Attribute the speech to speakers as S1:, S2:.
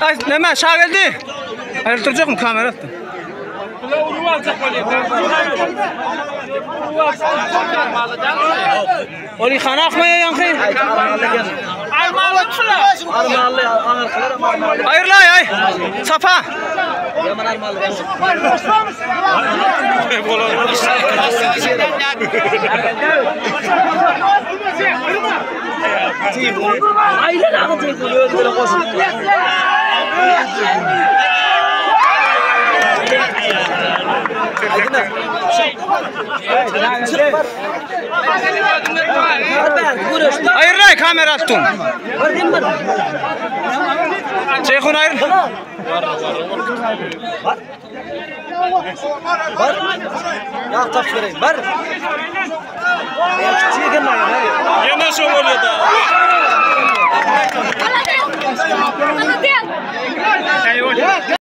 S1: Ay, neme şa geldi. Aýryl durjakmy kamera atdy. Oli han akmaýa ýaňky.
S2: Armaly, aňyrkylar armaly.
S1: Aýrylaý aý. Sapa.
S2: Yaman armaly. Aýlan agy diýip özüne goşulyp.
S1: Aýrylaý kamera atdym. Ceyhun aýryl.
S2: Bar. Ya tap vereyim. Bar. Ya küçüğe gelme ya.
S3: Ýene şo bolýar da.